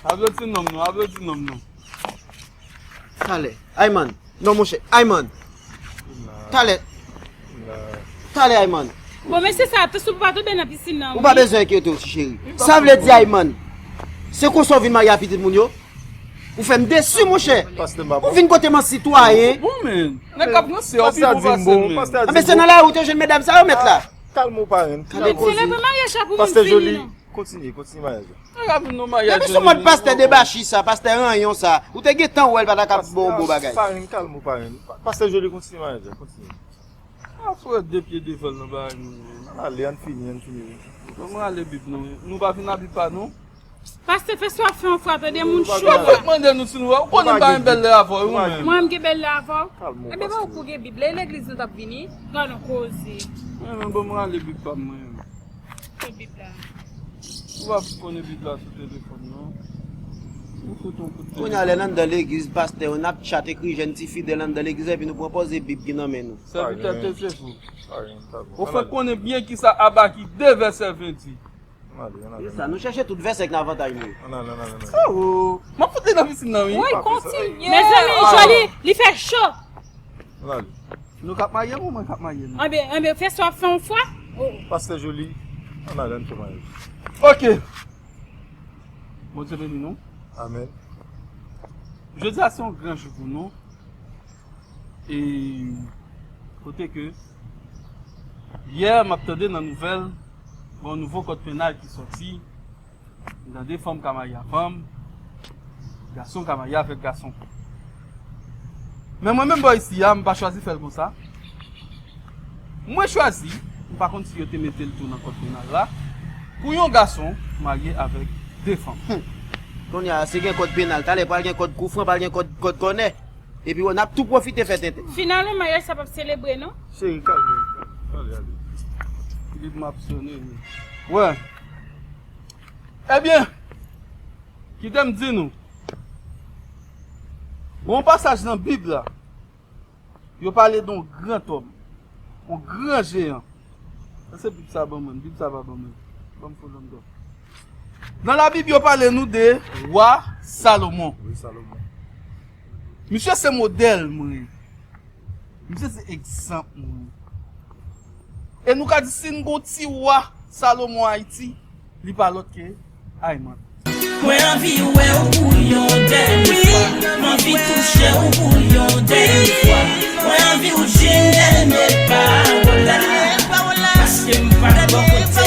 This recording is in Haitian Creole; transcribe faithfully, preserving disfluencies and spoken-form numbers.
Aplodi nonm nou, aplodi nonm nou. Talè. Ayman. Non, monchè. Ayman. Talè. Talè, Ayman. Bon, mesye sa, atansyon pou pa tonbe nan pisin nan. Ou pa bezwen enkyete w, ti cheri. Sa vle di, Ayman, se konsa w vin marye a pitit moun yo? Ou fè m desi, monchè. Ou vin kote m an sitwayen. Bon, men. Nèg k ap ranse, ou pi bon pase l, men. Anben, se nan lari w te jwenn medam sa yo, mèt la. Kalme w, parenn. Selebre maryaj la pou moun fini, non. Kontinye, kontinye maryaj la. Nèg ap vin nan maryaj. Gade sou mòd pastè debachi sa, pastè ranyon sa. Ou te gentan wè l pa ta ka bon bon bagay. Parenn, kalme w, parenn. Pastè Joly, kontinye maryaj la, kontinye. A frè de pye devan l nan bagay moun yo. Ann ale, ann fini, ann fini. Ban mwen ale Bib nou. Nou pa vin a Bib pa nou. Pastè, fè sa w ap fè yon fwa, tande, moun cho. Ou fèk mande nou si nou wè. Ou konnen m pa gen bèl lè avè w, wi, mwen menm. Mwen, m gen bèl lè avè w. Enben, pa ou pou gen Bib la, e legliz nou t ap vini. Gad yon koze. Mwen menm, ban mwen ale Bib pa m, mwen menm. Kot Bib la? Ou pa konnen Bib la sou telefòn, non. Ou fout yon kout telefòn. Kounye a, lè n anndan legliz, pastè yo, n ap tchat, ekri jèn ti fidèl anndan legliz la, epi nou pran pòz e Bib ki nan men nou. Sèvitè Tezefou. Ou fèk konnen byen kisa Abakik de vèsè ven di. Ann ale, ann ale. E sa, nou chèche tout vèsè k nan avantaj nou. Ann ale, ann ale, ann ale. Oh, m ap fout li nan pisin nan, wi. Wi, kontinye. Mezanmi, Joly, li fè cho. Ann ale. Nou k ap marye, mwen, mwen k ap marye nou. Anben, anben, fè sa w ap fè yon fwa. Oh. Pastè Joly, ann ale, ann fè maryaj. Ok. Bondye beni nou. Amèn. Jodi a se yon gran jou pou nou. E kote ke yè m ap tande nan nouvèl, gen yon nouvo kòd penal ki sòti. M tande fanm ka marye a fanm, gason ka marye avèk gason. Men mwen menm bò isi a, m pa chwazi fè l konsa. Mwen chwazi, m pa konn si yo te mete l tou nan kòd penal la, pou yon gason marye avèk de fanm. Hmm. Kounye a, si gen kòd penal, talè pral gen kòd koufran, pral gen kòd, kòd kònè. Epi wè, n ap tou pwofite fè tenten. Finalman, maryaj sa p ap selebre, non? Cheri, kalme w. Ale, ale. Bib m ap sonnen, wi. Wè. Ebyen, kite m di nou. Gon pasaj nan Bib la. Yo pale de yon gran òm. Yon gran jeyan. Sa se Bib sa ban mwen, Bib sa pa ban mwen. Ban m fè lòt dò. Nan Labib, yo pale nou de wa Salomon. Wi, Salomon. Misye se modèl mwen. Misye se egzanp mwen. E nou ka di si n gon ti wa Salomon Ayiti, li pa lòt ke Ayman. Mwen anvi wè w pou yon dènye fwa. M anvi touche w pou yon dènye fwa. Mwen anvi w di m dènye pawòl la. Paske m pa bò kote